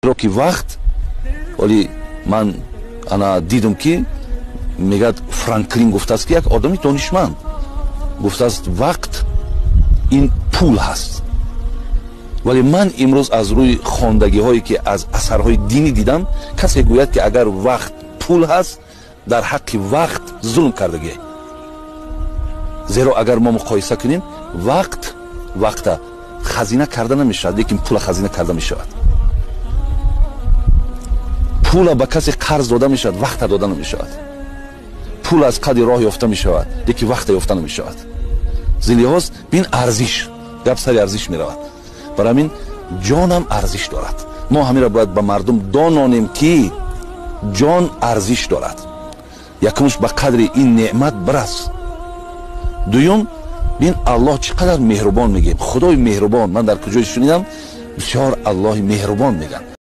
Зеро ки вақт, вале ман ана дидум, ки мегӯяд, Франклин гуфтааст, ки як одами донишманд гуфтааст, вақт ин пул ҳаст. Вале ман имрӯз аз рӯи хондагиҳое, ки аз асарҳои динӣ дидам, касе гӯяд, ки агар вақт пул ҳаст, дар ҳаққи вақт зулм кардагӣ. Зеро агар мо муқоиса кунем, вақт, вақта хазина карда намешавад, лекин пула хазина карда мешавад. Пула ба касе қарз дода мешавад, вақта дода намешавад. Пул аз қади роҳ ёфта мешавад, лекин вақта ёфта намешавад. Зин лиҳоз, бин, арзиш, гап сари арзиш меравад. Барои ҳамин ҷонам арзиш дорад. Мо ҳаминро бояд ба мардум дононем, ки ҷон арзиш дорад. Якумш, ба қадри ин неъмат бирас. Дуюм, бин, Аллоҳ чӣ қадар меҳрубон, мегӯем, Худои меҳрубон. Ман дар куҷое шунидам, бисёр Аллоҳи меҳрубон мегӯянд.